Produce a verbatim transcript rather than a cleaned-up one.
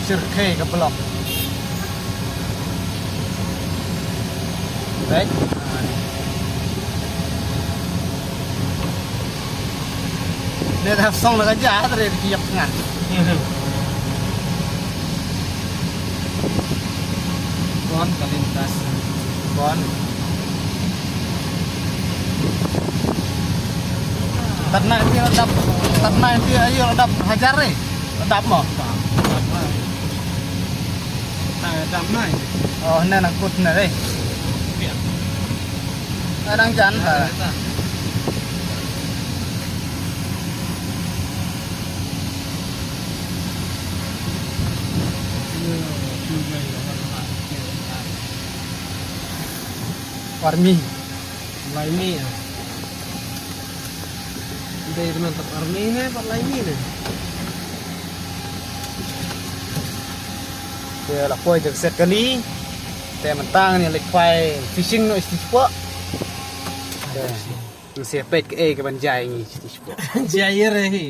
Syrkhei ka block. Baik. Dia dah song dah kerja, tadi dia siap tengah. Kon ka lintas. Kon. Tatna nanti redap, tatna nanti ayo redap hajar eh. Redap mo. Redap mai. Oh, na na kut na eh. Kadang jan ta. Army. Laimi ah. Dei teman tak army ne, pat laimi ne. Te la poi jong set kali. Te mentang ni lek pai fishing no isti spot. Te nsia pet ke eh ke ban jai ni isti spot. Jai re hi.